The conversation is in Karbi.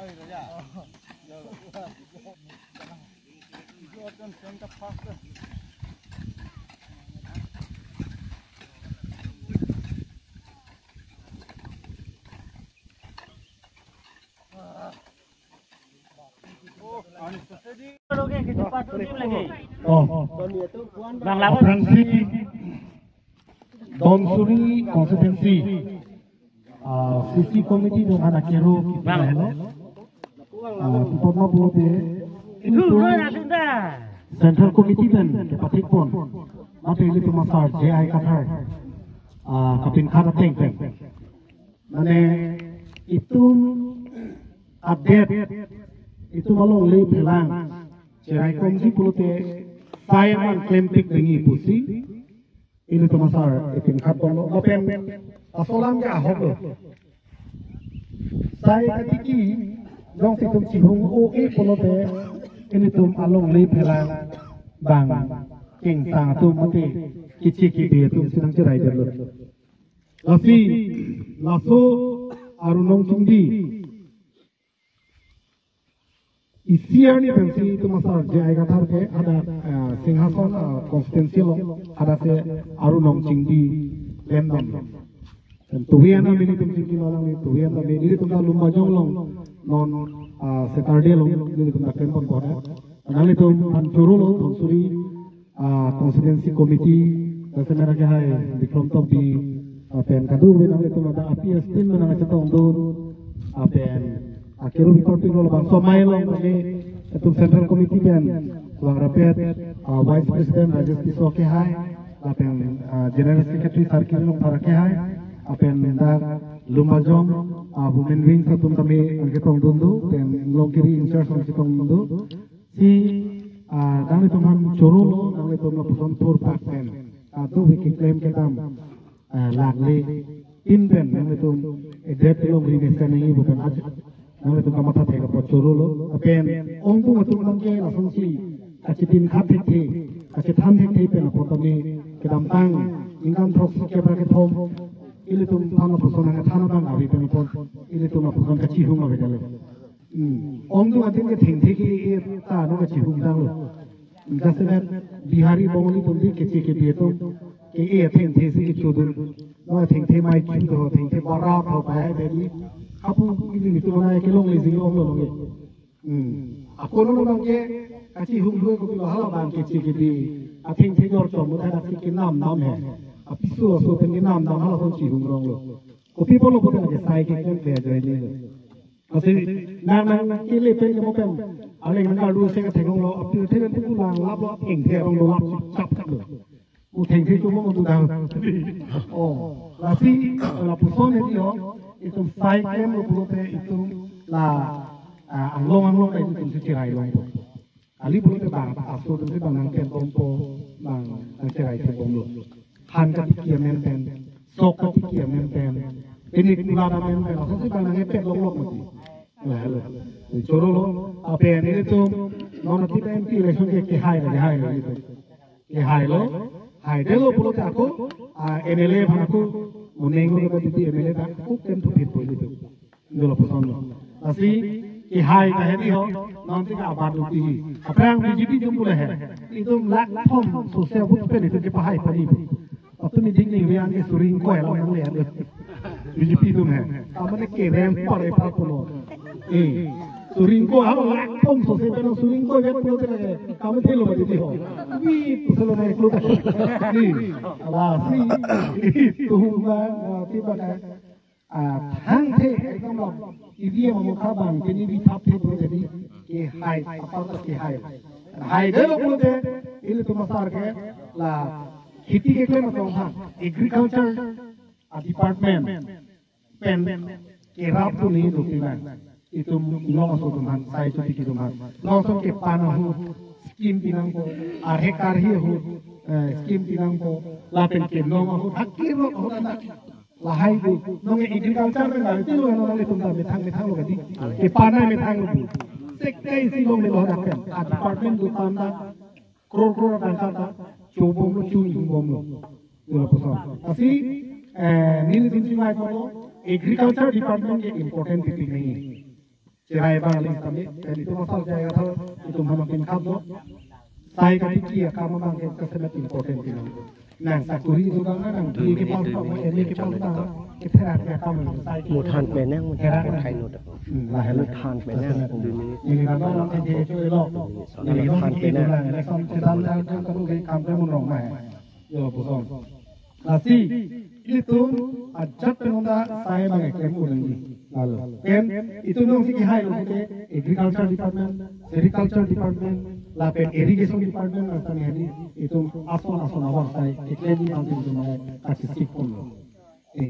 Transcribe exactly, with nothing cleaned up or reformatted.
Oh, Bangla aphrangsi Dhansiri constituency, ah, C C committee do hana kero Bang. Kipahelo. Ah, tupot ma pulote, Itu ilitum lo na sunda. Central Committee pen kepathik pon, mate ilitum asar J I Kathar, ah, kapinkhat ateng pen, mane itum adet, itum alongle phelang cheraikomji pulote sai man klempik nangji pusi ilitum asar ipinkhat bomlo, lapen laso alam ke ahok lo. Sai katiki jongsi itum chihung o-e pulote ilitum alongle phelang bang kengsang atum mate keche kebe atum si nangcheraidetlo. Lasi laso Arunong Chingdi isi arni pensi itum asar J I Kathar ke hadak, ah, Singhason, ah, constituency along hadak si Arunong Chingdi lemdam. Tuwi anam nelitum chingki lo lang ni, tuwi anam nelitum ta Lumbajong along non, ah, Saturday along nelitum ta klempon koda. Nanglitum aphan choro lo, Dhansiri, ah, constituency committee, lapen mera kehai Bikram Tokbi, lapen kadokave nanglitum ada api astin menang chetongdun, lapen akero report pilo labangso amei along kami itum central committee pen bang rapet, ah, vice president Rajesh Tisso kehai, lapen, ah, general secretary Sarkir Rongphar kehai, lapen dak Lumbajong, ah, women wing atum kami chetongdun do, pen Longkiri in charge chetongdun do. Si, ah, nanglitum aphan choro lo, nanglitum lapuson thurpak pen, ah, do wiki claim kedam, ah, lakle tin pen nanglitum edet long ri nesa nangji pu pen aj nanglitum kamatha thek apot choro lo. Lapen ongdung atum nangke lasonsi kachipinkhat thekthe, kachethan thekthe pen apot kami kedamtang ningkan throksi kep ra kethom ilitum aphan lapuson nangthan abang ave pen apot ilitum lapuson kachihung ave kali. Hmm. Ongdung atum ke thengthe ke-e ta non kachihung tanglo. Jasemet Bihari Bengali atum di keche kebe atum ke-e thengthe si kechodun. Non thengthe mei chu do, thengthe bara tho pai hai bedi. Hapu ili nitu mana kelongle jing onglo nonke. Hmm. Ako non nonke kachihung due kopilo hala bang keche kebe. Athengthe jor chom mo thadak si kenamnam he. Apiso aso pen kenamnam halason chihung ronglo. Kopi pulo puta lake sai keklem ke ajoine lo. Lasi nang nang nang kele pen ke mo pen. Aleng nang kalu se kathengong lo, apirthe pen pulang lap lo, thengthe arong lo lap chap chap lo. Mo thengthe chumo mo tu dang. Oh, lasi lapuson hedi ho, itum sai klem lo pulote itum la, ah, anglong anglong ta itum si cherai longpo. Kali pulote bang aso atum si bang nangpet bompo, bang nangcherai pet bomlo. Han katiki amen pen, sok katiki amen pen, ini kulat amen pen, aso si bang nangpet longlok mati. Lah, lo. Choro lo, ape ini tu, non kita M P election ke kehai lagi, hai lagi tu. Kehailo, haidetlo pulote ako, ah, M L A aphan ako, mo neng lo kata titi M L A ta, ako kem thuphit po ilitum. Dolo lapuson lo. Lasi, kehai ta hedi ho, nanti ka abat lo ti. Aphrang B J P atum pule he. Itum lakh thom sose vote pen itum kepahai pani po. Atum idik ni rian ke suri ingkoi alam nangle anu. B J P atum he. Amane kerem pare pare pulo. Eh, suri ingkoi, halo lakh thom sose pen suri ingkoi vet pulote lake. Kamu thelo mati di ho. Wi, tu selo na iklu ta. Ni, lasi, itum ba, ti ba ka. Ah, thangthe, ekdom lo. Ivi ama mukha bang, pini vi thapthe pulote di. Kehai, apar ta kehai. Haidetlo pulote, ilitum asar ke, la, kheti keklem atong ha. Agriculture, ah, department pen kerap tu ni dukti nang. Itum long aso atum aphan, sai chuti kitum aphan. Long aso kepana hu, scheme pinangpo, arhe karhi hu, eh, scheme pinangpo, lapen kenong hu, hakir lo hu anak. Lahai do, nonke agriculture pen gari tilo nang itum ta methang methang lo kadi. Kepana methang lo bu. Sekte isi long melo hadak pen. A department do tanda, crore crore tangka ta, chobom lo, chungbom lo. Dolo lapuson. Lasi, eh, nelitum chingvai pulo, agriculture department ke important tipi nangji. Cherai bang aling kami, pen itum asal jaya thang, itum hamang pen khap lo. Sai katiki akam amang ke kasemet important pinang. Nang sakuri itum bang nang, B A kepon pang, M A kepon pang, ketherak akam sai ke. Muthan penang, Therak muthan nang. Thai nut. Hmm, lah, lah. Muthan penang. Kasemet. Ini nang nang ke je cho lo. Ini nang than ke penang. Nang election chetan dan kan kamu ke kam ke mun rong mai. Yo, puson. Lasi, itum ajat pen unda sai bang eklem unang ji. Lalu, pen itum nong si kihai lo ke agriculture department, sericulture department, lapen irrigation department, lapen hari itum ason ason abang sai eklem ji bang itum mai kachisik pon lo.